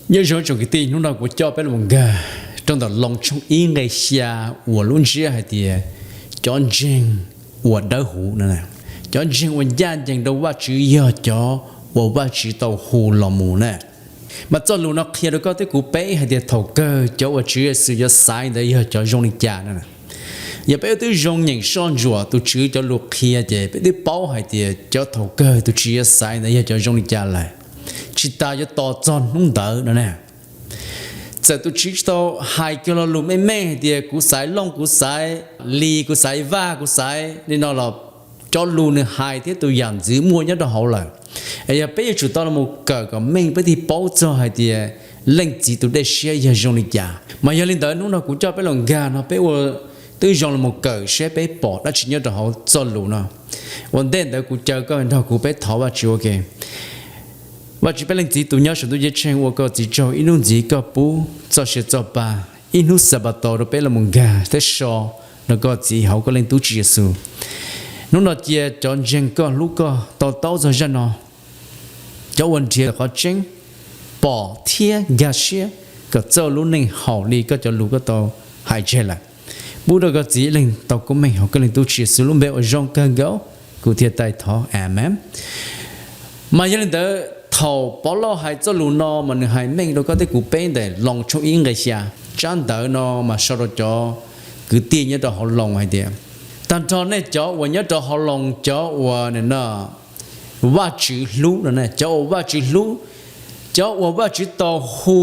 Nyob zoo tsoom kwv tij, hnub no kuv coj peb los nkag rau ntawm Loos tshooj ib nqe xya uas lub ntsiab hais tias cov ntseeg uas dawb huv no. Cov ntseeg uas ncaj ncees rau Vajtswv yog cov uas Vajtswv tau hu los mus na. Mas txoj lus no qhia rau koj thiab kuv peb hais tias thaum kawg cov uas Tswv Yexus yuav xaiv ntawd yog cov zoo li cas no. Yog peb twb zoo nyeem soj ntsuam tus Tswv cov lus qhia ces peb twb paub hais tias cov thaum kawg tus Tswv yuav xaiv ntawd yog cov zoo li cas lawm, tsis tas yuav tos txog hnub ntawd no na. Txawm tus Tswv tsis tau hais kiag lo lus meej meej hais tias kuv xaiv Looj, kuv xaiv Lis, kuv xaiv Vaj, kuv xaiv li no los, cov lus nws hais thiab tus yam ntxwv muaj nyob rau hauv lawm. Es yog peb yuav tsum tau los kawm kom meej peb thiaj paub txog hais tias Leej Txiv tus dej siab yog zoo li cas. Mas yog li ntawd hnub no kuv coj peb los nkag no peb ua twb zoo los kawm seb peb pom dab tsi nyob rau hauv txoj lus no. Ua ntej ntawd kuv caw koj nrog kuv peb thov Vajtswv ua ke. Vajtswv peb Leej Txiv tus nyob saum ntuj ceeb tsheej, ua koj txiv tsaug ib hnub ntxiv koj pub txoj sia txoj pa, ib hnub Xanpataus rau peb los nkag thiab so rau koj txiv hauv koj Leej Tub Tswv Yexus. Hnub no cia cov ntseeg koj hlub koj to taub txog zaj no, cov uas nrhiav qhov tseeb, pom thiab nkag siab kom txawj lub neej haum li koj cov lus koj tau hais tseg lawm. Pub rau koj txiv ib leeg tau koob meej hauv koj Leej Tub Tswv Yexus lub npe uas zoo kawg nkaus, kuv thiaj taij thov, Amees. Mas yog li ntawd thaum Pov Lauj hais txoj lus no mas nws hais meej rau koj thiab kuv peb ntawm Loos tshooj ib nqe xya. Tsab ntawv no mas sau rau cov kwv tij nyob rau hauv Loos hais tias, tag nrho nej cov uas nyob rau hauv Loos, cov uas Vajtswv hlub no, cov uas Vajtswv hlub, cov uas Vajtswv tau hu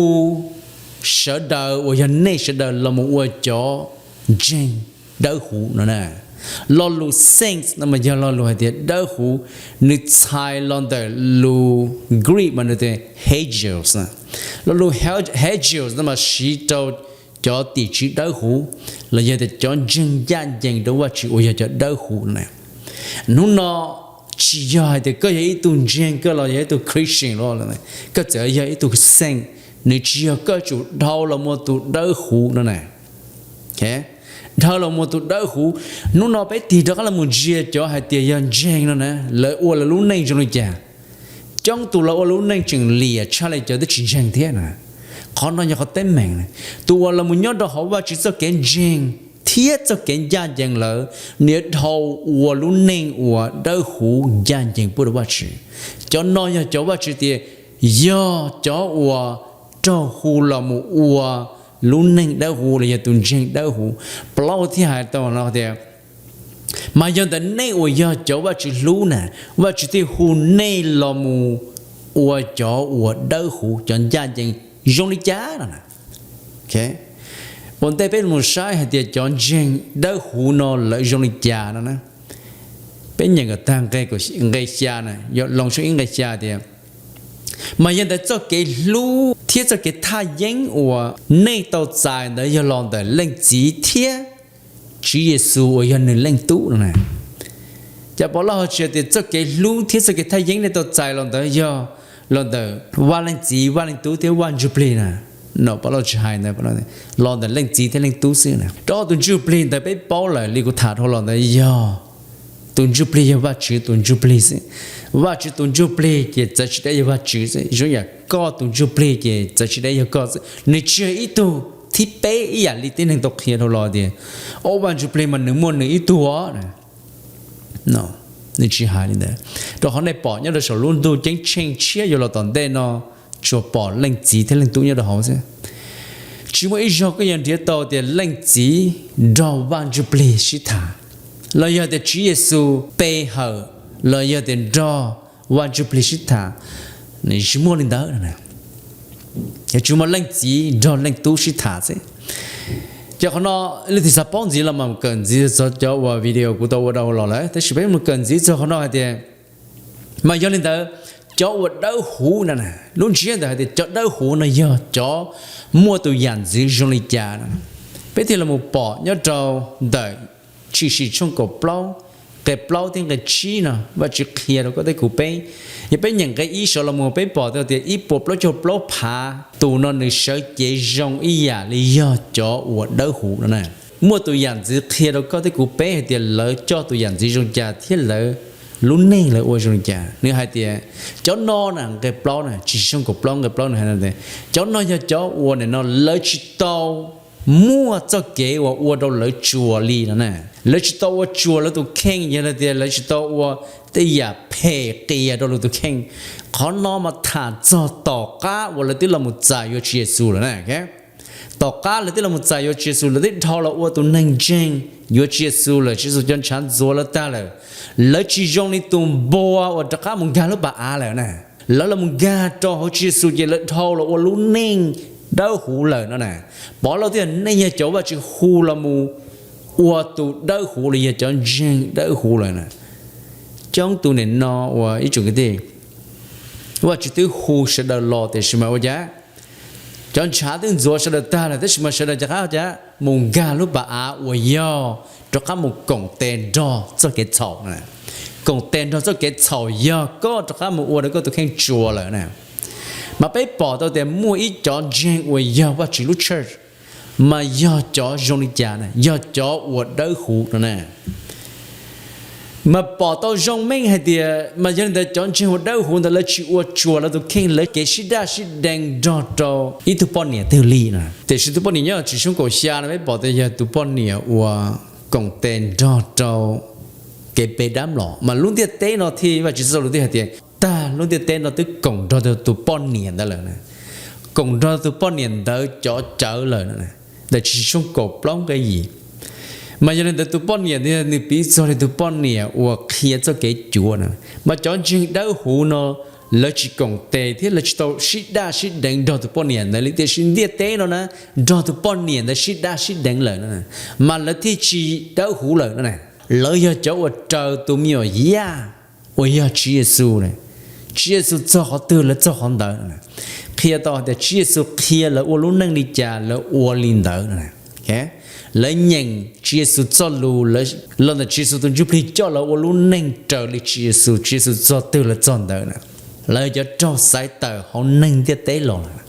sawv daws uas yog nej sawv daws los mus ua cov ntseeg dawb huv no na. Lo lus saints no mas yog lo lus hais tias dawb huv, nws txhais los ntawm lus Greek mas nws tias hagios. Lo lus hagios no mas siv rau cov tim tswv dawb huv los yog tias cov ntseeg ncaj ncees rau Vajtswv uas yog cov dawb huv no. Hnub no tsis yog hais tias koj yog ib tug ntseeg, koj los yog ib tug Christian los, koj txawm yog ib tug saint, nws tsis yog koj yuav tsum dhau los mus ua tus dawb huv no na. Dhau los mus ua tus dawb huv. Hnub no peb tig rov qab los mus ntsia cov hais tias yog ntseeg no na, lawv ua lawv lub neej zoo li cas. Coob tus lawv ua lub neej tseem liam tshaj li cov twb tsis ntseeg thiab na. Qhov no yog qhov teeb meem. Tus uas los mus nyob rau hauv Vajtswv txoj kev ntseeg thiab txoj kev ncaj ncees lawm, nws yuav dhau ua lub neej uas dawb huv ncaj ncees pub rau Vajtswv. Cov no yog cov Vajtswv tias yog cov uas raug hu los mus ua lub neej dawb huv los yog tus ntseeg dawb huv. Pov Lauj thiaj hais tau no tias, mas yog ntawd nej uas yog cov Vajtswv hlub na, Vajtswv thiaj hu nej los mus ua cov uas dawb huv, cov ncaj ncees zoo li cas no na. Ua ntej peb mus saib hais tias cov ntseeg dawb huv no lawv zoo li cas no na. Peb nyeem kom tag nqe xya na, Loos tshooj ib nqe xya tias, mas yog ntawd txoj kev hlub thiab txoj kev thaj yeeb uas nej tau txais ntawd yog los ntawm Leej Txiv thiab Tswv Yexus uas yog nws Leej Tub no na. Cas Pov Lauj ho tsis hais tias txoj kev hlub thiab txoj kev thaj yeeb nej tau txais los ntawd yog los ntawm Vaj Leej Txiv, Vaj Leej Tub thiab Vaj Ntsuj Plig na. No Pov Lauj tsis hais ntawd, los ntawm Leej Txiv thiab Leej Tub xwb na. Rau qhov tus Ntsuj Plig ntawd peb paub lawm li kuv tham dhau los ntawd yog tus Ntsuj Plig yog Vajtswv tus Ntsuj Plig xwb. Vajtswv tus Ntsuj Plig ces txawv tsis deb yog Vajtswv xwb, zoo yam koj tus Ntsuj Plig ces txawv tsis deb yog koj xwb. Nws tsis yog ib tug thib peb ib yam li tib neeg tau qhia dhau los tias, o, Vaj Ntsuj Plig mas nws muaj nws ib tug os. Nws tsis hais li ntawd, rau qhov nej pom nyob rau saum lub ntuj ceeb tsheej tshiab yuav los tom ntej no, tsuas pom Leej Txiv thiab Leej Tub nyob rau hauv xwb. Tsis muaj ib zaug koj yuav nrhiav tau tias Leej Txiv nrog Vaj Ntsuj Plig sib tham, los yog tias Tswv Yexus pe hawm, los yog tias nrog Vaj Ntsuj Plig sib tham, tsis muaj li ntawd. Tsuas muaj Leej Txiv nrog Leej Tub sib tham xwb. Ces qhov no leej twg xav paub ntxiv los mas kawm ntxiv txog cov uas video kuv tau ua dhau los lawm, tab sis peb mus kawm ntxiv txog qhov no hais tias, mas yog li ntawd, cov uas dawb huv no, lub ntsiab ntawd hais tias cov dawb huv no yog cov muaj tus yam ntxwv zoo li cas no, peb thiaj los pom nyob rau ntawm Tshwm Sim tshooj kaum plaub, nqe plaub thiab nqe tsib no Vajtswv qhia rau koj thiab kuv peb. Yog peb nyeem nqe ib saud los mus peb pom tau tias ib puas plaub caug plaub phav tus no nws sawv cev zoo ib yam li yog cov uas dawb huv no na. Muaj tus yam ntxwv qhia rau koj thiab kuv peb hais tias lawv coj tus yam ntxwv zoo cas thiab lawv lub neej lawv ua zoo li cas. Nws hais tias cov no na, nqe plaub na, Tshwm Sim tshooj kaum plaub nqe plaub nws hais tias cov no yog cov uas nim no lawv tsis tau muaj txoj kev uas ua rau lawv tsuas li no na. Lawv tsis tau ua tsuas lawv tus kheej, yog li tias lawv tsis tau ua tej yam phem qias rau lawv tus kheej. Qhov no mas tham txog tom qab uas lawv twb los mus txais yuav Tswv Yexus lawm na. Tom qab lawv twb los mus txais yuav Tswv Yexus, lawv twb dhau los ua tus neeg ntseeg yuav Tswv Yexus lawm, Tswv Yexus cov ntshav ntxuav lawv tag lawm, lawv tsis zoo li tus npua uas rov qab mus nkag lub pas av lawm na. Lawv los mus nkag rau hauv Tswv Yexus ces lawv dhau los ua lub neej dawb huv lawm no na. Pov Lauj thiaj tias nej yog cov Vajtswv hu los mus ua tus dawb huv los yog cov ntseeg dawb huv lawm na. Coob tus nim no uas ib tsoom kwv tij, Vajtswv twb hu sawv daws los tiam sis mas ua cas cov ntshav twb ntxuav sawv daws tag lawm tab sis mas sawv daws rov qab cas mus nkag lub pas av uas yog rov qab mus koom tes nrog txoj kev txhaum, koom tes nrog txoj kev txhaum yog koj rov qab mus ua rau koj tus kheej tsuas lawm na. Mas peb pom tau tias muaj ib cov ntseeg uas yog Vajtswv lub church, mas yog cov zoo li cas na? Yog cov uas dawb huv no na. Mas pom tau zoo meej hais tias mas yog li ntawd cov ntseeg uas dawb huv ntawd lawv tsis ua tsuas lawv tus kheej, lawv kev sib daj sib deev nrog rau ib tug poj niam twg li na. Tiam sis tus poj niam nyob Tshwm Sim tshooj kaum xya no peb pom tias yog tus poj niam uas koom tes nrog rau kev pe dab mlom, mas lub ntiaj teb no thiaj, Vajtswv txoj lus thiaj hais tias tag lub ntiaj teb no twb koom nrog rau tus poj niam ntawd lawm, koom nrog tus poj niam ntawd cov cawv lawm. Ntawm Tshwm Sim tshooj kaum plaub nqe yim. Mas yog li ntawd tus poj niam ntawd nws piv txog li tus poj niam uas qhia txoj kev cuav na. Mas cov ntseeg dawb huv no lawv tsis koom tes thiab lawv tsis tau sib daj sib deev nrog tus poj niam ntawd li, tiam sis ntiaj teb no na nrog tus poj niam ntawd sib daj sib deev lawm no, mas lawv thiaj tsis dawb huv lawm no na. Lawv yog cov uas raws tus me nyuam yaj uas yog Tswv Yexus. Tswv Yexus txog qhov twg lawv txog qhov ntawd. Qhia tau hais tias Tswv Yexus qhia lawv ua lub neej li cas lawv ua li ntawd. Lawv nyeem Tswv Yexus txoj lus, los ntawm Tswv Yexus tus Ntsuj Plig coj lawv ua lub neej raws li Tswv Yexus, Tswv Yexus txog twg lawv txog ntawd na. Lawv yog cov raug xaiv tawm hauv neeg ntiaj teb los lawm.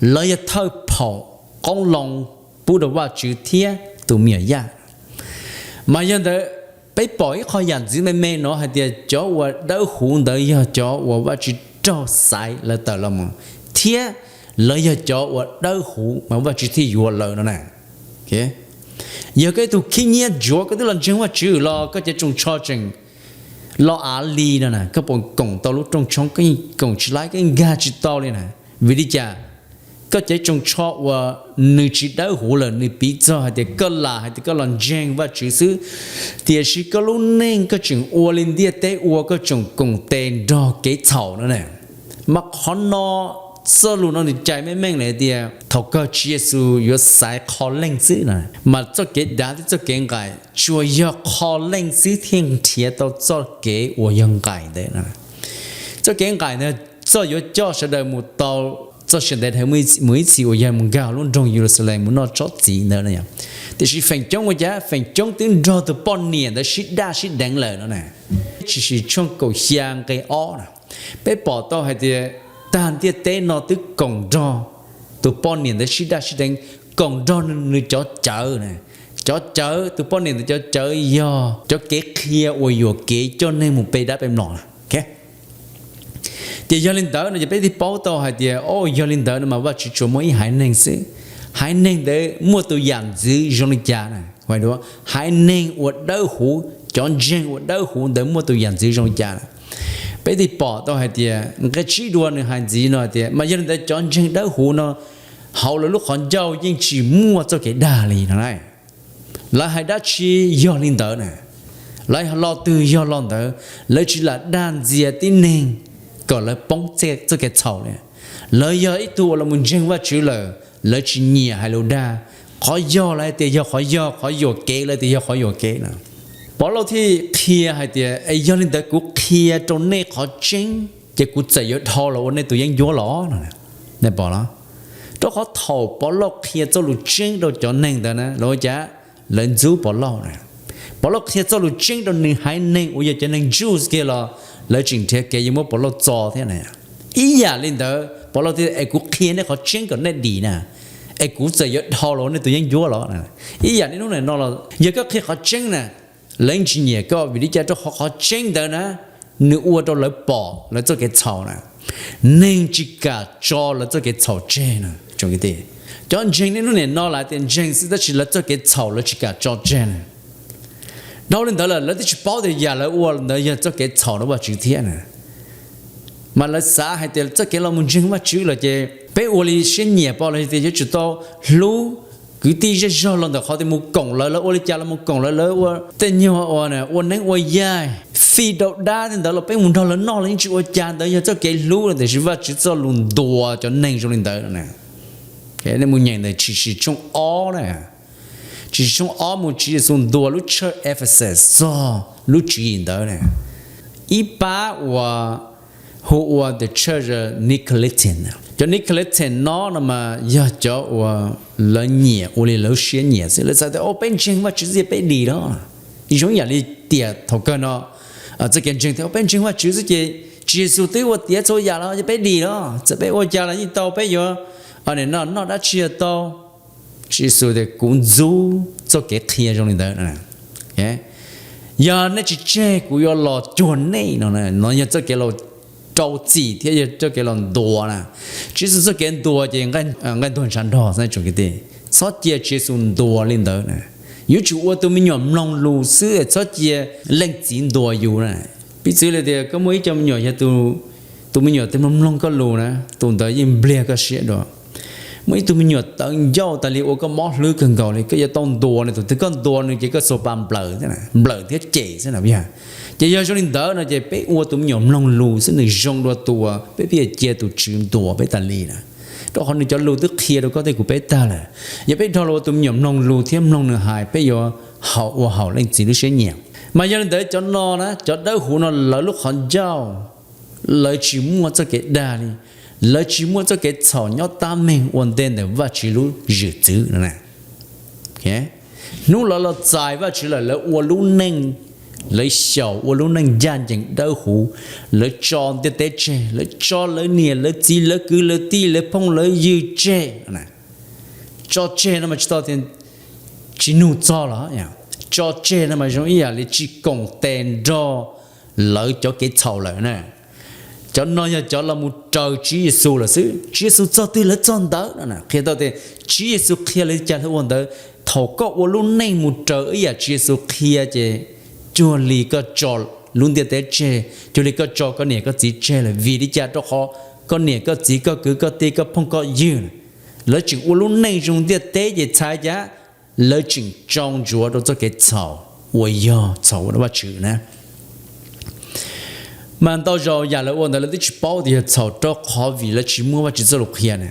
Lawv yog thawj phaum qoob loo pub rau Vajtswv thiab tus me nyuam yaj. Mas yog ntawd peb pom ib qho yam ntxwv me me no hais tias cov uas dawb huv ntawd yog cov uas Vajtswv raug xaiv lawv tawm los mus, thiab lawv yog cov uas dawb huv mas Vajtswv thiaj yuav lawv no na. Yog koj ib tug khib nyiab ntsuav koj twb los ntseeg Vajtswv los koj cov rooj tsho tseem loj av li no na, koj puas koom tau lub rooj tshoob? Koj yeej koom tsis laib, koj yeej nkag tsis tau li na. Vim li cas? Koj cov rooj tsho uas nws tsis dawb huv lawm, nws piv txog hais tias koj lam hais tias koj los ntseeg Vajtswv xwb, tiam sis koj lub neej koj tseem ua li ntiaj teb ua, koj tseem koom tes nrog kev txhaum no na. Mas qhov no txoj lus no nws cais meej meej lawm tias thaum kawg Tswv Yexus yuav xaiv qho leej xwb na, mas txoj kev dav thiab txoj kev nqaim tsuas yog qho leej xwb thiaj nrhiav tau txoj kev uas yog nqaim ntawd. Txoj kev nqaim ntawd txoj yuav coj sawv daws mus tau txoj sia ntev dhawv mus ib txhis uas yog mus nkag lub nroog Yeluxalees mus noj tsob txiv ntawd no. Tiam sis feem coob ua cas feem coob twb nrog tus poj niam ntawd sib daj sib deev lawm no na. Tshwm Sim tshooj kaum xya nqe ob na, peb pom tau hais tias tag ntiaj teb no twb koom nrog tus poj niam ntawd sib daj sib deev, koom nrog nws cov cawv na. Cov cawv, tus poj niam ntawd cov cawv yog cov kev qhia uas yuam kev coj neeg mus pe dab pe mlom na. Ces yog li ntawd no ces peb thiaj paub tau hais tias, o, yog li ntawd no mas Vajtswv tsuas muaj ib haiv neeg xwb. Haiv neeg ntawd muaj tus yam ntxwv zoo li cas na? Haiv neeg uas dawb huv, cov ntseeg uas dawb huv ntawd muaj tus yam ntxwv zoo li cas na? Peb thiaj pom tau hais tias nqe tsib dua nws hais ntxiv no hais tias, mas yog li ntawd cov ntseeg dawb huv no hauv lawv lub qhov ncauj yeej tsis muaj txoj kev dag li no na. Lawv hais dab tsi yog li ntawd na. Lawv lo twg yog lo ntawd, lawv tsis lam dag ntxias tib neeg kom lawv poob txoj kev txhaum li. Lawv yog ib tug uas los mus ntseeg Vajtswv lawm, lawv tsis nyiam hais lus dag. Qhov yog lawv hais tias yog qhov yog, qhov yuam kev lawv tias yog qhov yuam kev na. Pov Lauj thiaj qhia hais tias, es yog li ntawd kuv qhia rau nej qhov tseeb, ces kuv txawm yuav dhau los ua nej tus yeeb ncuab los no. Pom los? Rau qhov thaum Pov Lauj qhia txoj lus tseeb rau cov neeg ntawd na, lawv ua cas? Lawv ntxub Pov Lauj na. Pov Lauj qhia txoj lus tseeb rau nws haiv neeg uas yog cov neeg Jews kiag los lawv tseem nrhiav kev yuav muab Pov Lauj txo thiab na. Ib yam li ntawd Pov Lauj thiaj, es kuv qhia nej qhov tseeb kom nej dim na, es kuv txawm yuav dhau los ua nej tus yeeb ncuab los. Ib yam li hnub no los yog koj qhia qhov tseeb na, lawv yeej tsis nyiam koj. Vim li cas? Rau qhov qhov tseeb ntawd na, nws ua rau lawv pom lawv txoj kev txhaum na. Neeg tsis kam tso lawv txoj kev txhaum tseg na. Cov ntseeg niaj hnub nim no lawv tias ntseeg xwb tab sis lawv txoj kev txhaum lawv tsis kam tso tseg na. Dhau li ntawd lawm lawv twb tsis paub tias yam lawv ua ntawd yog txoj kev txhaum rau Vajtswv thiab na. Mas lawv xav hais tias txoj kev los mus ntseeg Vajtswv lawm ces peb ua li siab nyiam pom los yog tias yuav tsum tau hlub kwv tij zej zog los ntawm qhov tias mus koom lawv, lawv ua li cas los mus koom lawv, lawv ua tej nyuag ua neeb ua yaig, fij rau dab tej ntawd los peb mus nrog lawv noj los yeej tsis ua cas, ntawd yog txoj kev hlub. Tiam sis Vajtswv txoj lus ntuas cov neeg zoo li ntawd no, nej mus nyeem ntawm Tshwm Sim tshooj ob na, Tshwm Sim tshooj ob mus Tswv Yexus ntuas lub tshawj Ephesus txog lub tswv yim ntawd na. Ib pab uas hu ua the church Nicolaitan. Cov Nicolaitan no no mas yog cov uas lawv nyiam ua li lawv siab nyiam xwb, lawv xav tias o peb ntseeg Vajtswv xwb peb dim lawm. Zoo yam li tiam thaum kawg no txoj kev ntseeg tias o peb ntseeg Vajtswv xwb ces Tswv Yexus twb ua tiav txhua yam lawm ces peb dim lawm, txawm peb ua cas los yeej tau, peb yuav noj dab tsi los tau. Tswv Yexus tias kuv ntxub txoj kev qhia zoo li ntawd. Yog nej tsis tseg kuv yuav los cuag nej no. No yog txoj kev los rau txim thiab yog txoj kev los ntuas na. Tswv Yexus txoj kev ntuas ces nqaij ntuag ntshav nrog xwb tsoom kwv tij. Txhob cia Tswv Yexus ntuas li ntawd na. Yuav tsum ua tus me nyuam mloog lus xwb, txhob cia leej txiv ntuas yus na. Piv txwv li tias koj muaj ib co me nyuam yog tus me nyuam twg mloog mloog koj lus na, tus ntawd yeej npliag koj siab dua. Muaj ib tug me nyuam tawv ncauj tas li ua koj mob hlwb kawg nkaus li, koj yuav tau ntuas nws, tus twg koj ntuas nws ces koj xuas pas nplawm, nplawm thiab cem xwb na yog. Ces yog zoo li ntawd no ces peb ua tus me nyuam mloog lus xwb nws zoo dua tus uas peb pheej cia tus tswv ntuas peb tas li na. Rau qhov nws cov lus twb qhia rau koj thiab kuv peb tag lawm. Yog peb dhau los ua tus me nyuam mloog lus thiab mloog nws hais, peb yuav haum ua haum leej txiv lub siab nyiam. Mas yog li ntawd cov no na, cov dawb huv no lawv lub qhov ncauj lawv tsis muaj txoj kev dag li, lawv tsis muaj txoj kev txhaum nyob tab meeg ua ntej ntawm Vajtswv lub zwm txwv no. Hnub lawv los txais Vajtswv lawm lawv ua lub neej, lawv xyaum ua lub neej ncaj ncees dawb huv, lawv tso ntiaj teb tseg, lawv tso lawv niam lawv txiv lawv kwv lawv tij lawv phooj lawv ywg tseg. Tso tseg no mas tsis tau tias tsis nug txog los, tso tseg no mas zoo ib yam li tsis koom tes nrog lawv cov kev txhaum lawm na. Cov no yog cov los mus raws Tswv Yexus lawm xwb, Tswv Yexus txog twg lawv txog ntawd no. Qhia tau tias Tswv Yexus qhia li cas lawv ua ntawd. Thaum koj ua lub neej mus raws ib yam Tswv Yexus qhia ces cuag li koj tso lub ntiaj teb tseg, cuag li koj tso koj niam koj txiv tseg lawm. Vim li cas? Rau qhov koj niam koj txiv koj kwv koj tij koj phooj koj ywg lawv tseem ua lub neej zoo ntiaj teb ces txhais cas lawv tseem tsau ntsuav rau txoj kev txhaum uas yog txhaum ua rau Vajtswv na. Mas ntau zaus yam lawv ua ntawd lawv twb tsis paub tias yog txhaum rau qhov vim lawv tsis muaj Vajtswv txoj lus qhia na.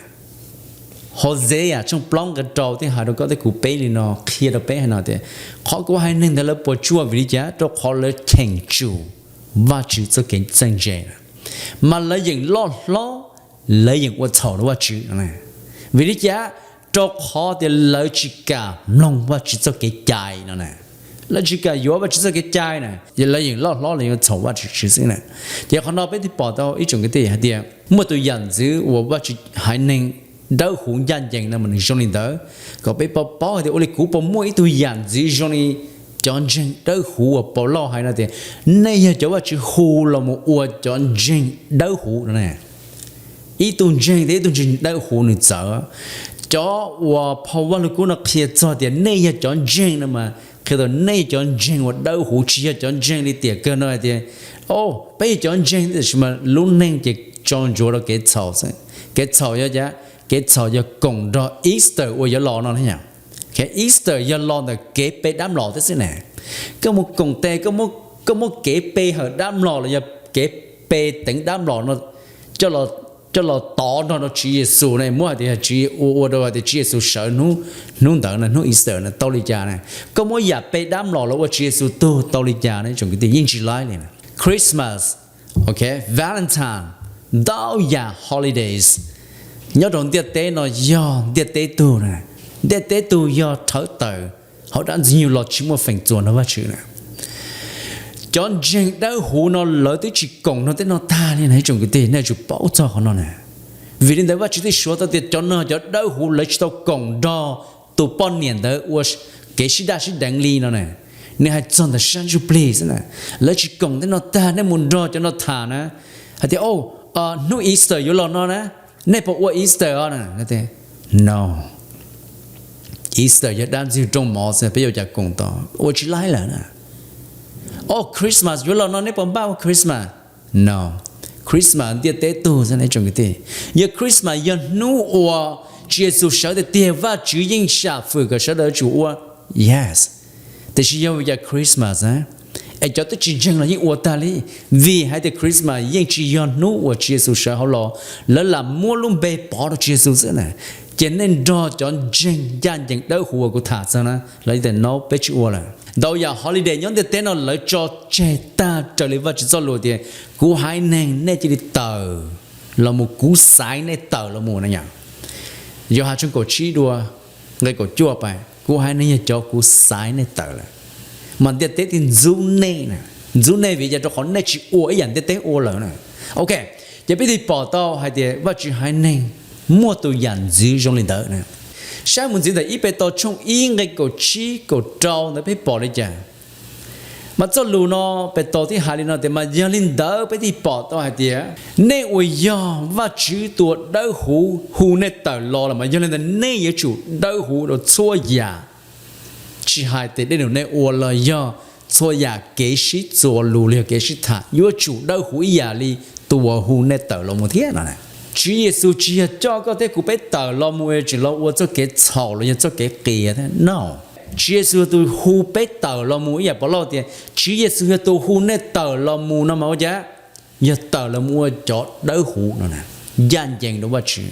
Hauxeyas tshooj plaub nqe rau thiaj hais rau koj thiab kuv peb li no, qhia rau peb hais no tias qhov kuv haiv neeg ntawd lawv puas tsuaj vim li cas? Rau qhov lawv cheem tsum Vajtswv txoj kev txawj ntse, mas lawv yeem loj hlob, lawv yeem ua txhaum rau Vajtswv. Vim li cas? Rau qhov tias lawv tsis kam mloog Vajtswv txoj kev cai no na. Lawv tsis kam yuav Vajtswv txoj kev cai na, lawv yeem loj hlob lawv yeem ua txhaum Vajtswv xwb na. Ces qhov no peb thiaj pom tau ib tsoom kwv tij hais tias muaj tus yam ntxwv uas Vajtswv haiv neeg dawb huv ncaj ncees no mas nws zoo li ntawd, kom peb paub paub hais tias ua li kuv puas muaj ib tug yam ntxwv zoo li cov ntseeg dawb huv uas Paulus hais no tias nej yog cov Vajtswv hu los mus ua cov ntseeg dawb huv no ne. Ib tug ntseeg thiab ib tug ntseeg dawb huv nws txawv. Cov uas phau Vaj Lug Kub no qhia txog tias nej yog cov ntseeg no mas qhia tias nej yog cov ntseeg uas dawb huv, tsis yog cov ntseeg li tiam kawg no hais tias o peb yog cov ntseeg tab sis mas lub neej ces tsau ntsuav rau kev txhaum. Kev txhaum yog cas? Kev txhaum yog koom nrog Easter uas yuav los no. Easter yog los ntawm kev pe dab mlom thiab xwb na. Koj mus koom tes, koj muab kev pe hawm dab mlom los yog kev pe teev dab mlom no coj los tov nrog rau Tswv Yexus na, muab hais tias yog Tswv ua ua rau hais tias Tswv Yexus sawv hnub ntawd no, hnub Easter no tau li cas na? Koj muab yam pe dab mlom los ua Tswv Yexus tug tau li cas na? Tsoom kwv tij, yeej tsis laib li. Christmas, Valentine, ntau yam holidays nyob rau ntiaj teb no yog ntiaj teb tug na. Ntiaj teb tug yog rhawv tawm hauv dab Ntxwg Nyoog los tsis muaj feem txuas nrog Vajtswv na. Cov ntseeg dawb huv no lawv twb tsis koom nrog tej no tag li na ib tsoom kwv tij, nej yuav tsum paub txog qhov no na. Vim li ntawd Vajtswv thiaj suav tau tias cov no cov dawb huv lawv tsis tau koom nrog tus poj niam ntawd ua kev sib daj sib deev li no na. Nws hais txog ntawm sab ntsuj plig xwb na. Lawv tsis koom tej no tag, nej mus nrog cov no tham na, hais tias, o, hnub Easter yuav los no na, nej puas ua Easter os? No, Easter yog dab ntxwg rooj mov xwb, peb yuav cas koom tau, ua tsis laib lawm na. O, Christmas yuav los no, nej puas npaj ua Christmas? No, Christmas ntiaj teb tug xwb ne tsoom kwv tij. Yog Christmas yog hnub uas Tswv Yexus sawv tiag tiag, Vajtswv yeej sam fwm kom sawv daws yuav tsum ua, yes. Tiam sis yog vim cas Christmas es cov twb tsis ntseeg los yeej ua tag li? Vim hais tias Christmas yeej tsis yog hnub uas Tswv Yexus sawv hauv los, lawv lam muab lub npe pov rau Tswv Yexus xwb na. Ces nej nrog cov ntseeg ncaj ncees dawb huv uas kuv tham txog na, lawv tias no peb tsis ua lawm. Ntau yam holiday nyob ntiaj teb no lawv tso tseg tag raws li Vajtswv txoj lus tias, kuv haiv neeg nej cia li tawm los mus, kuv xaiv nej tawm los mus na yom. Yauhas tshooj kaum tsib dua nqe kaum cuaj pais, kuv haiv neeg yog cov kuv xaiv nej tawm lawm. Mas ntiaj teb thiaj ntxub nej, ntxub nej vim yog rau qhov nej tsis ua ib yam ntiaj teb ua lawm na. Ok, ces peb thiaj pom tau hais tias Vajtswv haiv neeg muaj tus yam ntxwv zoo li ntawd na. Saib mus ntxiv ntawm ib Petus tshooj ib nqe kaum tsib kaum rau ntawd peb pom li cas? Mas txoj lus no Petus thiaj hais li no tias, mas yog li ntawd peb thiaj pom tau hais tias nej uas yog Vajtswv tus uas dawb huv hu nej tawm los lawm, mas yog li ntawd nej yuav tsum dawb huv rau txhua yam. Tsis hais tias dej num nej ua los yog txhua yam kev sib txuas lus los yog kev sib tham, yuav tsum dawb huv ib yam li tus uas hu nej tawm los mus thiab no. Tswv Yexus tsis yog coj koj thiab kuv peb tawm los mus tseem los ua txoj kev txhaum los yog txoj kev qias thiab no. Tswv Yexus yog tus hu peb tawm los mus ib yam Povlauj tias, Tswv Yexus yog tus hu nej tawm los mus no mas ua cas? Yog tawm los mus ua cov dawb huv no, ncaj ncees rau Vajtswv.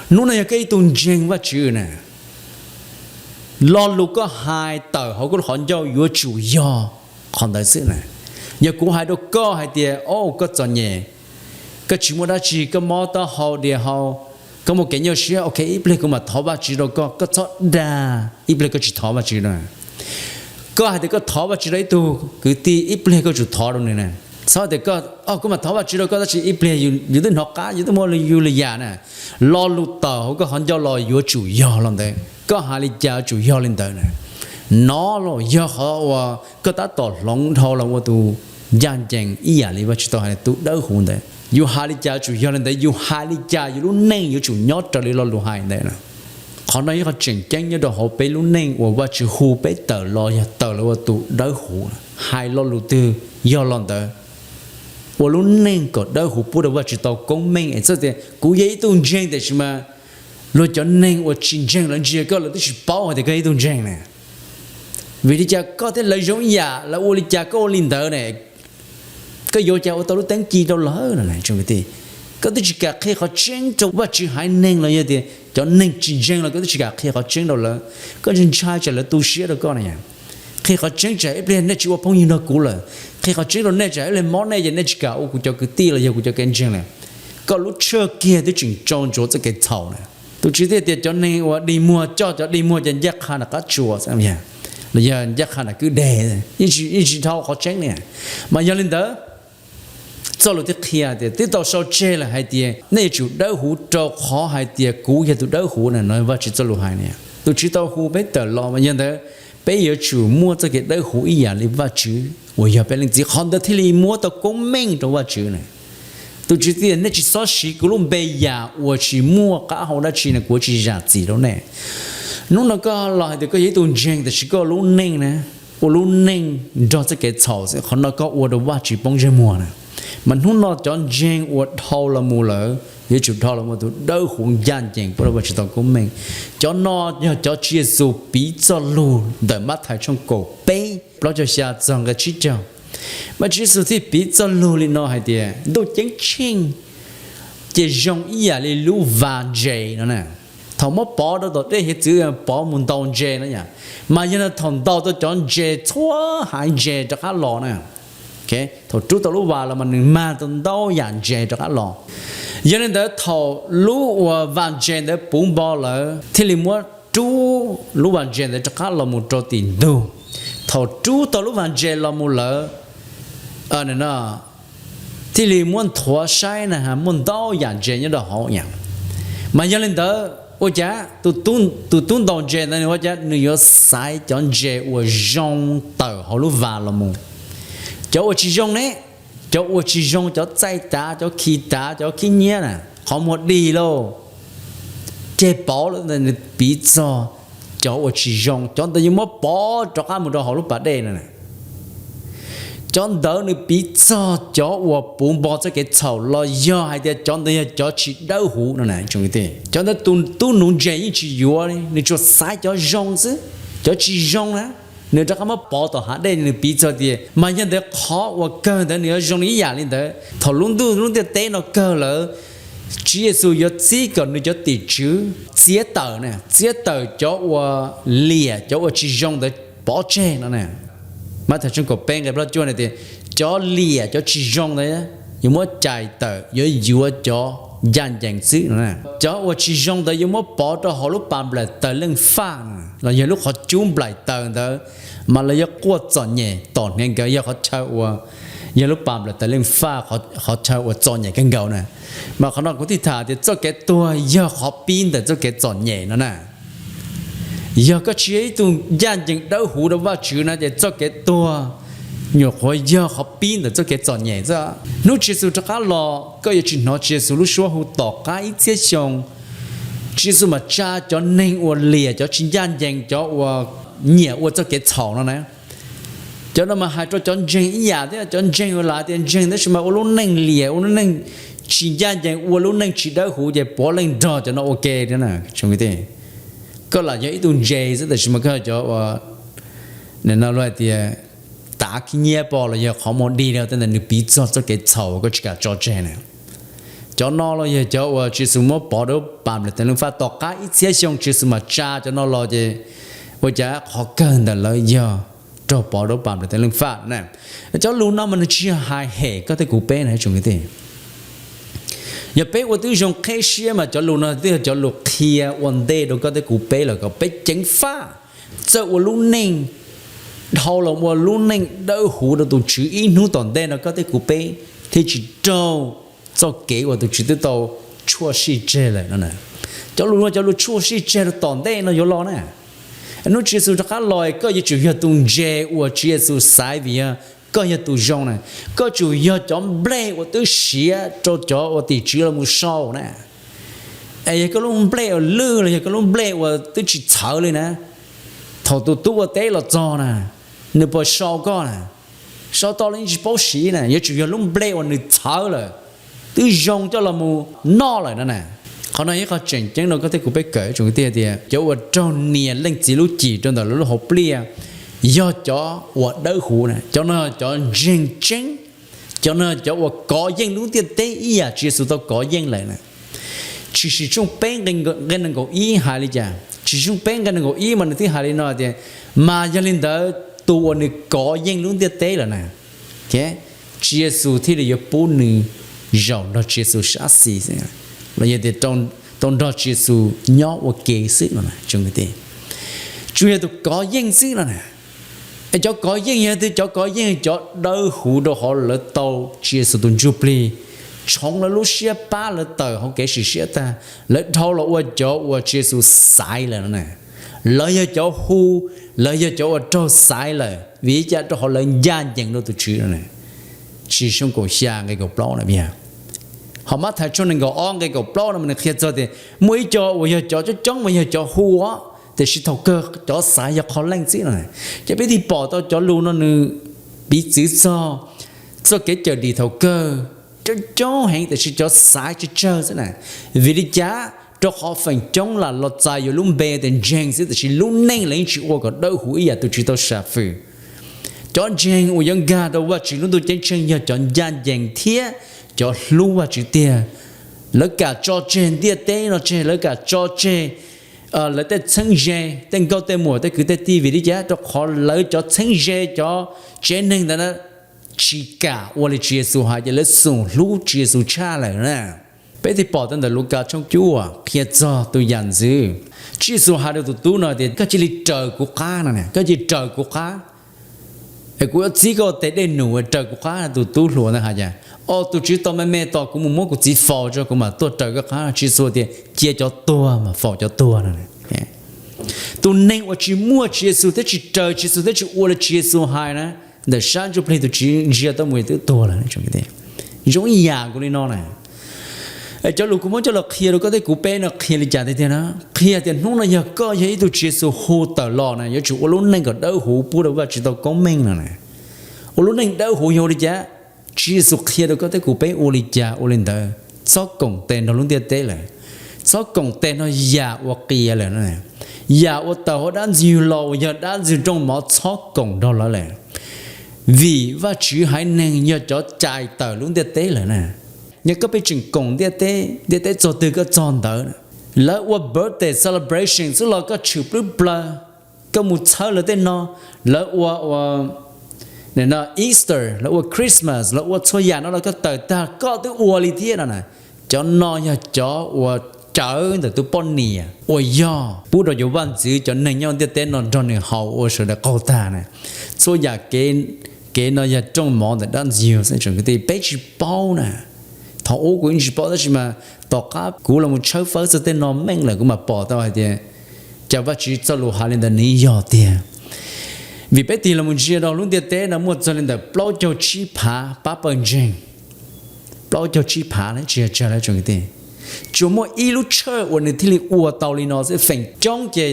Hnub no yog koj ib tug ntseeg Vajtswv na, lo lus koj hais tawm hauv koj lub qhov ncauj yuav tsum yog qhov ntawd xwb na. Yog kuv hais rau koj hais tias, o, koj txom nyem, koj tsis muaj dab tsi, koj mob taub hau dias hau, koj muaj kev nyuaj siab, ok, ib pliag kuv mam thov Vajtswv rau koj, koj txhob dag ib pliag koj tsis thov Vajtswv na. Koj hais tias koj thov Vajtswv rau ib tug kwv tij, ib pliag koj tsum thov rau nws na. Txhob tias koj, o, kuv mam thov Vajtswv rau koj tab sis ib pliag yus twb hnov qab, yus twb muaj yus li yam na. Lo lus tawm hauv koj qhov ncauj los yuav tsum yog lo ntawd, koj hais li cas yuav tsum yog li ntawd na. No los yog qhov uas koj tab tom hloov dhau los ua tus ncaj ncees ib yam li Vajtswv tau hais tus dawb huv ntawd. Yus hais li cas yuav tsum yog li ntawd, yus hais li cas yus lub neej yuav tsum nyob raws li lo lus hais ntawd na. Qhov no yog qhov tseem ceeb nyob rau hauv peb lub neej uas Vajtswv hu peb tawm los yog tawm los ua tus dawb huv. Hais lo lus twg yog lo ntawd, ua lub neej kom dawb huv pub rau Vajtswv tau koob meej. Es txhob tias kuv yog ib tug ntseeg tiam sis mas luag cov neeg uas tsis ntseeg lawv ntsia koj lawv twb tsis paub hais tias koj yog ib tug ntseeg na. Vim li cas koj thiab lawv zoo ib yam, lawv ua li cas koj ua li ntawd ne? Koj yuav cas ua tau lub teeb ci rau lawv no? Koj twb tsis kam qhia qhov tseeb rau Vajtswv haiv neeg los yog tias cov neeg tsis ntseeg los koj twb tsis kam qhia qhov tseeb rau lawv. Koj ntshai tsam lawv tu siab rau koj na. Qhia qhov tseeb tsam ib pliag nej tsis ua phooj ywg nrog kuv lawm. Qhia qhov tseeb rau nej tsam ib pliag mob nej ces nej tsis kam ua kuv cov kwv tij los yog kuv cov kev ntseeg lawm. Koj lub tshaj kiag twb tseem tso ntsuav txoj kev txhaum na. Tus Tswv thiaj tias cov neeg uas dig muag coj cov dig muag ces ncaj qha nram qab tsuas los yog ncaj qha nram kwj deg, yeej tsis dhau qhov tseeb li. Mas yog li ntawd, txoj lus thiaj qhia tias twb tau sau tseg lawm hais tias nej yuav tsum dawb huv rau qhov hais tias kuv yog tus dawb huv na, no Vajtswv txoj lus hais na. Tus Tswv tau hu peb tawm los mas yog ntawd peb yuav tsum muaj txoj kev dawb huv ib yam li Vajtswv uas yog peb Leej Txiv, qhov ntawd thiaj li muab tau koob meej rau Vajtswv na. Tus Tswv tias nej tsis txhob siv kuv lub npe yam uas tsis muaj qab hau dab tsi na, kuv tsis zam txim rau nej. Hnub no koj los hais tias koj yog ib tug ntseeg tiam sis koj lub neej na, ua lub neej nrog txoj kev txhaum xwb, qhov no koj ua rau Vajtswv poob ntsej muag na. Mas hnub no cov ntseeg uas dhau los mus lawm yuav tsum dhau los mus tus dawb huv ncaj ncees pub rau Vajtswv tau koob meej. Cov no yog cov Tswv Yexus piv txoj lug ntawm Mathais tshooj kaum peb plaub caug xya txog nqe tsib caug. Mas Tswv Yexus thiaj piv txoj lug li no hais tias ntuj ceeb tsheej ces zoo ib yam li lub vas ntses no na. Thaum muab pov rau tom dej hiav txwv pov mus ntaus ntses no yom, mas yog no thaum ntaus tau cov ntses txhua haiv ntses rov qab los na. Thaum rub tau lub vas los mas nws mag tau ntau yam ntses rov qab los. Yog li ntawd thaum lub uas vas ntses ntawd puv npo lawm thiaj li muab rub lub vas ntses ntawd rov qab los mus rau tim ntug. Thaum rub tau lub vas ntses los mus lawm thiaj li muab nthuav saib na, muaj ntau yam ntses nyob rau hauv yom. Mas yog li ntawd Ua cas tus tub ntaus ntses ntawd nws ua cas nws yuav xaiv cov ntses uas zoo tawm hauv lub vas los mus? Cov uas tsis zoo ne, cov uas tsis zoo, cov txaij tav, cov khi tav, cov khib nyiab na, qhov muag dig lauj, ceg pauv lawm, nws piv txog cov uas tsis zoo, cov ntawd yuav muab pov rov qab mus rau hauv lub pas dej no. Cov ntawd nws piv txog cov uas puv npo txoj kev txhaum los yog hais tias cov ntawd yog cov tsis dawb huv no. Cov ntawd tus tub nuv ntses yeej tsis yuav li, nws tsuas xaiv cov zoo xwb, cov tsis zoo na, nws rov qab muab pov tom hav dej. Nws piv txog tias mas yog ntawd qhov uas kawg ntawd nws yuav zoo li ib yam li ntawd thaum lub ntuj lub ntiaj teb no kawg lawm, Tswv Yexus yuav txib kom nws cov tim tswv txiav tawm, txiav tawm cov uas liam, cov uas tsis zoo ntawd pov tseg no. Mathais tshooj kaum peb nqe plaub cuaj tias cov liam cov tsis zoo ntawd yuav muab cais tawm, yuav yuav cov ncaj ncees xwb no. Cov uas tsis zoo ntawd yuav muab pov rau hauv lub pas nplaim taws leej faj los yog lub qhov cub nplaim taws ntawd, mas lawv yuav quaj txom nyem tom hniav nkawd, yog qhov chaw uas yog lub pas nplaim taws leej faj, qhov chaw uas txom nyem kawg nkaus na. Mas qhov no kuv thiaj tham tias txoj kev tuag yog qhov pib ntawm txoj kev txom nyem no na. Yog koj tsis yog ib tug ncaj ncees dawb huv rau Vajtswv na ces txoj kev tuag nyuam qhuav yog qhov pib ntawm txoj kev txom nyem xwb. Hnub Tswv Yexus rov qab los koj yuav tsis hnov Tswv Yexus lub suab hu tom qab ib txhiab xyoo. Tswv Yexus mam tsa cov neeg uas liam, cov tsis ncaj ncees, cov uas nyiam ua txoj kev txhaum no na. Cov no mas hais rau cov ntseeg ib yam thiab, cov ntseeg uas lawv tias ntseeg tab sis mas ua lub neej liam, ua lub neej tsis ncaj ncees, ua lub neej tsis dawb huv ces puav leej nrog cov no ua ke. Koj lam yog ib tug ntse xwb tab sis mas koj cov uas nim no luag hais tias tav khib nyiab pov los yog qhov muag dig rau tej ntawd nws piv txog txoj kev txhaum uas koj tsis kam tso tseg na. Cov no los yog cov uas Tswv Yexus muab pov rau pas nplaim taws leej faj tom qab ib txhiab xyoo Tswv Yexus mam tsa cov no los ces ua cas qhov kawg ntawm lawv yog raug pov rau pas nplaim taws leej faj na. Cov lus no mas nws tsis yog hais hem koj thiab kuv peb na. Yog peb ua tib zoo qheb siab mas cov lus no twb yog cov lus qhia ua ntej rau koj thiab kuv peb lawm kom peb ceev faj txawj ua lub neej dhau los ua lub neej dawb huv rau tus Tswv ib hnub tom ntej no koj thiab kuv peb thiaj tsis raug txoj kev uas tus Tswv twb tau tshuaj sij tseg lawm no. Cov lus no cov lus tshuaj sij tseg rau tom ntej no yuav los na. Hnub Tswv Yexus rov qab los koj yuav tsum yog tus ntse uas Tswv Yexus xaiv vim yog koj yog tus zoo na. Koj tsum yog cov nplej uas twb siav rau cov uas tim tswv los mus sau na. Es yog koj lub nplej uas lwj los yog koj lub nplej uas twb tsis txhawv li na, thaum tus tub ua teb los txog na, nws puas sau koj na? Sau tau los yeej tsis paub siv na. Yuav tsum yog lub nplej uas nws txhawv lawm, twb zoo coj los mus noj lawm no na. Qhov no yog ib qho tseem ceeb rau koj thiab kuv peb kawm tsoom kwv tij tias cov uas raug nias Leej Txiv lub cim rau ntawm lawv lub hauv pliaj yog cov uas dawb huv na. Cov no cov ntseeg tseeb, cov no cov uas kov yeej lub ntiaj teb ib yam Tswv Yexus tau kov yeej lawm na. Tshwm Sim tshooj peb nqe nees nkaum ib hais li cas? Tshwm Sim tshooj peb nqe nees nkaum ib mas nws twb hais li no tias, mas yog li ntawd tus uas nws kov yeej lub ntiaj teb lawm na, Tswv Yexus thiaj li yuav pub nws zaum nrog Tswv Yexus sab xis, los yog tias tau nrog Tswv Yexus nyob ua ke xwb no. Tsuas yog tus kov yeej xwb no na. Es cov kov yeej yog leej twg? Cov kov yeej cov dawb huv rau qhov lawv tau Tswv Yexus tus ntsuj plig tshoov lawv lub siab, pab lawv tawm hauv kev sim siab tag, lawv dhau los ua cov uas Tswv Yexus xaiv lawm no na. Lawv yog cov hu, lawv yog cov uas raug xaiv lawm vim li cas? Rau qhov lawv ncaj ncees rau tus Tswv no. Tshwm Sim tshooj kaum xya nqe kaum plaub na. Ho Mathais tshooj nees nkaum ob nqe kaum plaub no mas nws qhia txog tias muaj ib co uas yog cov coob coob mas yog cov hu os, tiam sis thaum kawg cov xaiv yog qhov leej xwb no. Ces peb thiaj pom tau cov lus no nws piv txwv txog txoj kev cawm dim thaum kawg coob coob heev tiam sis cov xaiv tsawg tsawg xwb na. Vim li cas? Rau qhov feem coob lam los txais yuav lub npe tias ntseeg xwb tiam sis lub neej los yeej tsis ua kom dawb huv ib yam tus Tswv tau sam fwm. Cov ntseeg uas yuav nkag rau Vajtswv lub ntuj ceeb tsheej yog cov ncaj ncees thiab cov hlub Vajtswv tiag. Lawv kam tso tseg ntiaj teb no tseg, lawv kam tso tseg lawv tej txheeb ze, tej nkauj tej muam, tej kwv tej tij. Vim li cas? Rau qhov lawv cov txheeb ze, cov tsev neeg ntawd tsis kam ua li Tswv Yexus hais, ces lawv xum hlub Tswv Yexus tshaj lawm na. Peb thiaj pom tau ntawm Lukas tshooj cuaj qhia txog tus yam ntxwv. Tswv Yexus hais rau tus tub no tias koj cia li raws kuv qab no, koj cia li raws kuv qab, es kuv yuav txib koj tes dej num, raws kuv qab. Tus tub hluas ntawd hais tias Au, tus Tswv, tos me me tos kuv mus muab kuv txiv faus tso kuv mam tuaj raws koj qab. Tswv Yexus tias cia cov tuag mas faus cov tuag no. Tus neeg uas tsis muaj Tswv Yexus thiab tsis raws Tswv Yexus thiab tsis ua li Tswv Yexus hais na, ntawm sab ntsuj plig tus Tswv ntsia tuaj mus twb tuag lawm. Zoo ib yam nkaus li no na. Cov lus kuv muab coj los qhia rau koj thiab kuv peb no qhia li cas tiag tiag na? Qhia tias hnub no yog koj yog ib tug Tswv Yexus hu tawm los na, yuav tsum ua lub neej kom dawb huv pub rau Vajtswv tau koob meej no na. Ua lub neej dawb huv yog ua li cas? Tswv Yexus qhia rau koj thiab kuv peb ua li cas ua li ntawd, txhob koom tes nrog lub ntiaj teb lawm. Txhob koom tes nrog yam uas qias lawm. Yam uas tawm hauv dab ntxwg los uas yog dab ntxwg nrooj mov, txhob koom nrog lawv lawm. Vim Vajtswv haiv neeg yog cov cais tawm lub ntiaj teb lawm na. Yog koj pheej tseem koom ntiaj teb, ntiaj teb txog twg koj txog ntawd. Lawv ua birthday celebration xwb los koj tshwm plwb plawg, koj mus txhawb lawv tej no. Lawv ua, ua Easter, lawv ua Christmas, lawv ua txhua yam no los koj tawm tag, koj twb ua li thiab no na. Cov no yog cov uas cawv ntawm tus poj niam uas yog pub rau cov vaj ntxwv, cov neeg nyob ntiaj teb no nrog nws haus ua sawv daws qaug tag na. Txhua yam kev, kev no yog rooj mov ntawm dab ntxwg. Peb tsis paub na. Thaum ub kuv yeej tsis paub, tab sis mas tom qab kuv los mus tshawb fawb txog tej no meej lawm kuv mam pom tau hais tias cas Vajtswv txoj lus hais li ntawd nws yog tiag. Vim peb tig los mus ntsia rau lub ntiaj teb no muaj txog li ntawm plaub caug tsib phav pab pawg ntseeg. Plaub caug tsib phav tsis yog tsawg, tsuas muaj ib lub tshawj uas nws thiaj li ua tau li no xwb. Feem coob ces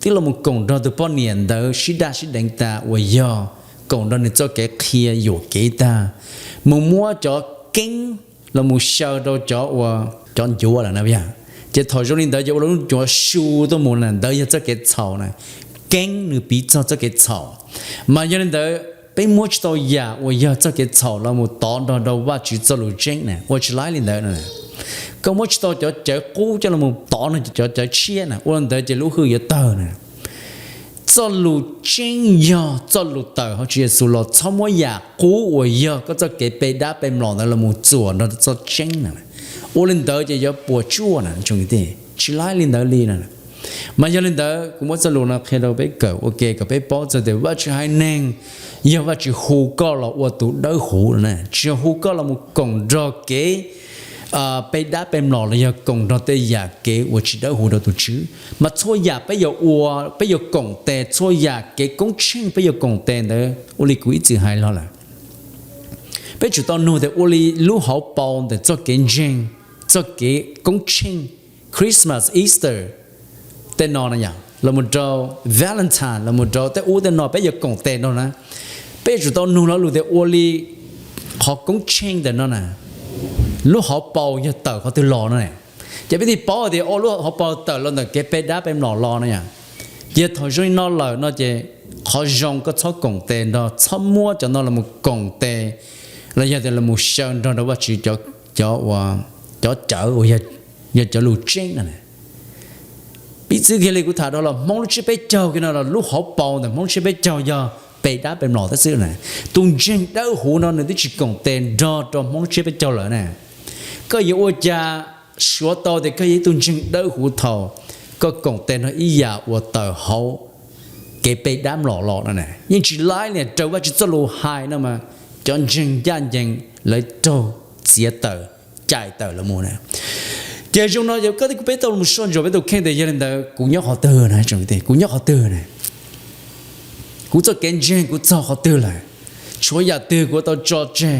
twb los mus koom nrog tus poj niam ntawd sib daj sib deev tas uas yog koom nrog nws txoj kev qhia yuam kev tag, mus muab cov keeb los mus xyaw rau cov ua, cov ncuav lawm na. Ces thaum zoo li ntawd ces ua lub ncuav su tuaj mus na, ntawd yog txoj kev txhaum na. Keeb nws piv txog txoj kev txhaum. Mas yog li ntawd peb muab tsis tau yam uas yog txoj kev txhaum los mus tov nrog rau Vajtswv txoj lus tseeb na, ua tsis laib li ntawd na. Koj muab tsis tau cov cawv qub coj los mus tov nrog cov cawv tshiab na, ua li ntawd ces lub hwj yuav tawg na. Txoj lus tseeb yog txoj lus tawm hauv Tswv Yexus los, txhob muab yam qub uas yog koj txoj kev pe dab pe mlom ntawd los mus txuam nrog txoj tseeb na. Ua li ntawd ces yuav puas tsuaj na, tsis laib li ntawd li na. Mas yog li ntawd kuv muab txoj lus no qhia rau peb kawm ua ke kom peb paub txog tias Vajtswv haiv neeg yog Vajtswv hu koj los ua tus dawb huv no na, tsis yog hu koj los mus koom nrog kev pe dab pe mlom los yog koom nrog tej yam kev uas tsis dawb huv rau tus Tswv. Mas txhua yam peb yuav ua, peb yuav koom tes, txhua yam kev koob tsheej peb yuav koom tes ntawd, ua li kuv ib txwm hais los lawm, peb tsum tau nug tias ua li lub hauv paus ntawm txoj kev ntseeg, txoj kev koob tsheej, Christmas, Easter, tej no na yom, los mus rau Valentine, los mus rau tej ub tej no peb yuav koom tes nrog na. Peb yuav tsum tau nug lo lus tias ua li qhov koob tsheej ntawm no na, lub hauv paus yog tawm qhov twg los no ne? Ces peb thiaj paub tias ua lub hauv paus tawm los ntawm kev pe dab pe mlom los no yom. Ces thaum zoo li no lawm no ces qhov zoo koj txhob koom tes nrog, txhob muab cov no los koom tes los yog tias los xyaw nrog rau Vajtswv cov, cov cawv uas yog cov lus tseeb no. Piv txwv kiag li kuv tham rau los Hmoob lub tsiab peb caug kiag no los lub hauv paus ntawm Hmoob lub tsiab peb caug yog pe dab pe mlom tab xwb na. Tus ntseeg dawb huv no nws twb tsis koom tes nrog rau Hmoob lub tsiab peb caug lawm na. Koj yuav ua cas suav tau tias koj yog ib tug ntseeg dawb huv thaum koj koom tes nrog ib yam uas tawm hauv kev pe dab mlom los no na? Yeej tsis laib li, raws Vajtswv txoj lus hais no mas cov ntseeg ncaj ncees lawv raug txiav tawm, cais tawm los mus na. Ces zoo no yog koj thiab kuv peb tau los soj ntsuam peb tus kheej tias yog li ntawd kuv nyob qhov twg na? Kuv nyob qhov twg na? Kuv txoj kev ntseeg kuv txog qhov twg lawm? Tshuav yam twg kuv tau tso tseg?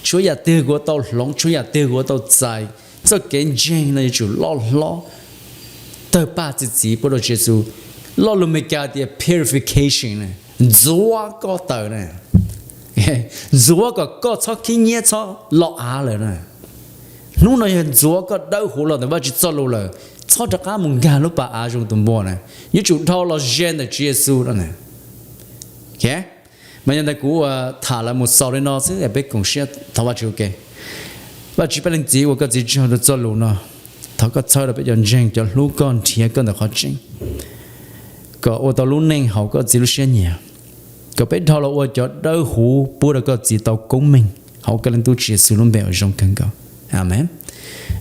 Tshuav yam twg kuv tau hloov? Tshuav yam twg kuv tau txais? Txoj kev ntseeg no yuav tsum loj hlob, tawg paj txi txiv pub rau Tswv Yexus. Lo lus Meskas tias purification, ntxuav koj tawm na, ntxuav kom koj txhob khib nyiab txhob lo av lawm na. Hnub no yog ntxuav koj dawb huv los ntawm Vajtswv txoj lus lawm, txhob rov qab mus nkag lub pas av zoo tus npua na. Yuav tsum dhau los ze ntawm Tswv Yexus no na. Mas yog ntawd kuv ua tham lawv mus xaus li no xwb, peb koom siab thov Vajtswv ua ke. Vajtswv peb leej txiv, ua koj txiv tsaug rau txoj lus no. Thov koj txhawb rau peb cov ntseeg cov hlub koj nrhiav koj ntawm qhov tseeb, kom ua tau lub neej haum koj txiv lub siab nyiam, kom peb dhau los ua cov dawb huv pub rau koj txiv tau koob meej, hauv koj leej tub Tswv Yexus lub npe uas zoo kawg nkaus. Amees.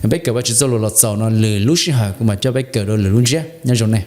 Peb kawm Vajtswv txoj lus los txaus no, lwm lub sij hawm kuv mam coj peb kawm dua lwm lub ntsiab. Nyob zoo nej.